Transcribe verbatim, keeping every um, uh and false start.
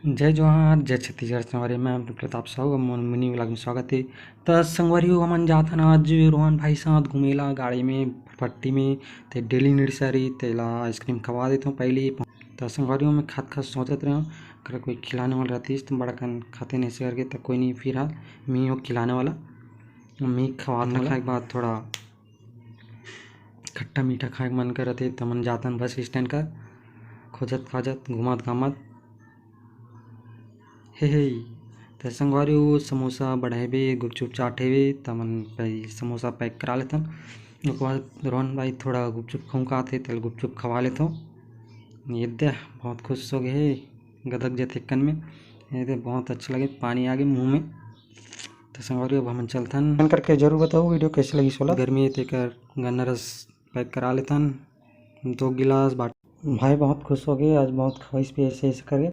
जय जोहार, जय छत्तीसगढ़ संगवारी, मैं प्रताप साहू, मोर mini vlog में स्वागत है। त संगवारी हो, हमन जात हन आज रोहन भाई साथ घूमेला गाड़ी में, फटफटी में, ते daily नीड सारी तेला ice cream खवा देत हूँ पहले ही। त संगवारी हो, मैं खात खात सोचत रहे हूँ, अगर कोई खिलाने वाला रहतीस तो बड़ा कन खाते नहीं से करके, त कोई नहीं, फिलहाल मैं ही हूँ खिलाने वाला। मैं ही खवात हूँ। खाए के बाद थोड़ा खट्टा मीठा खाए के मन करत हे, त हमन जातन बस स्टैंड कर, खोजत खाजत, घूमत घामत। हे हे, त संगवारी हो, समोसा बड़ा हेबे, गुपचुप चाट हेबे, त हमन पहले समोसा pack करा लेथन। ओकर बाद रोहन भाई थोड़ा गुपचुप खाऊं का आथे, तेल गुपचुप खवा लेथों। ये दे, बहुत खुश हो गए हे, गदक जथे कन में। ये दे, बहुत अच्छा लगे, पानी आ गए मुंह में। त संगवारी हो, अब हमन चलथन। मन करके जरूर बताओ video कैसे लगी सोला। गर्मी हे तेकर गन्ना रस pack करा लेथन, दो गिलास बाट। भाई बहुत खुश हो गए, आज बहुत खवाइश पे ऐसे ऐसे करके।